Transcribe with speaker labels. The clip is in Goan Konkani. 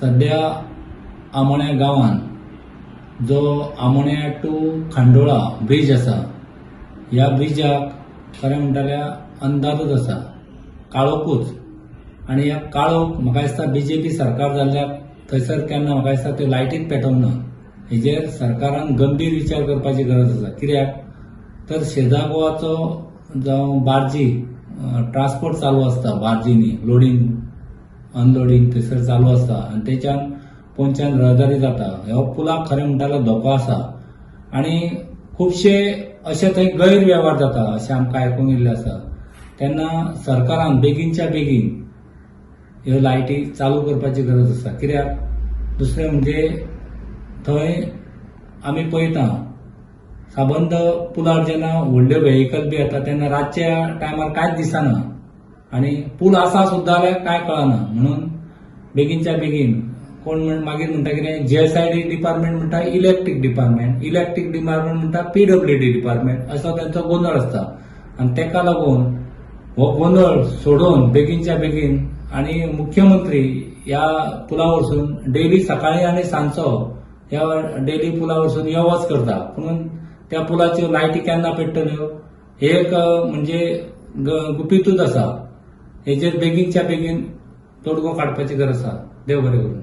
Speaker 1: सद्या आमोण्या गांवांत जो आमोण्या टू खांडोळा ब्रीज आसा, ह्या ब्रिजाक खरें म्हणटा जाल्यार अंदाजूच आसा, काळोखूच. आनी ह्या काळोख म्हाका दिसता बीजेपी सरकार जाल्ल्याक थंयसर केन्ना म्हाका दिसता त्यो लायटीच पेटोवंक ना. हेजेर सरकारान गंभीर विचार करपाची गरज आसा. कित्याक तर शेजा गोवाचो जावं बार्जी ट्रान्सपोर्ट चालू आसता, बार्जीनी लोडींग अनलोडींग थंयसर चालू आसता आनी तेच्यान पोंच्यान रहदारी जाता. हो पुलाक खरें म्हणटा जाल्यार धोको आसा आनी खुबशे अशे थंय गैरवेव्हार जाता अशें आमकां आयकूंक येयल्लें आसा. तेन्ना सरकारान बेगीनच्या बेगीन ह्यो लायटी चालू करपाची गरज आसा. कित्याक दुसरें म्हणजे थंय आमी पळयता, साबंद पुलार जेन्ना व्हडल्यो व्हेकल बी येता तेन्ना रातच्या टायमार कांयच दिसना आनी पूल आसा सुद्दां जाल्यार कांय कळना. म्हणून बेगीनच्या बेगीन कोण म्हण मागीर म्हणटा कितें, जीएसआयडी डिपार्टमेंट म्हणटा इलेक्ट्रीक डिपार्टमेंट, इलेक्ट्रीक डिपार्टमेंट म्हणटा पीडब्ल्यूडी डिपार्टमेंट, असो तेंचो गोंदळ आसता. आनी तेका लागून हो गोंदळ सोडोवन बेगीनच्या बेगीन आनी मुख्यमंत्री ह्या पुला वरसून डेली सकाळी आनी सांजचो ह्या डेली पुला वरसून यो वच करता, पूण त्या पुलाच्यो लायटी केन्ना पेट्टल्यो हे एक म्हणजे गुपितूच आसा. हेजेर बेगीनच्या बेगीन तोडगो काडपाची गरज आसा. देव बरें करूं.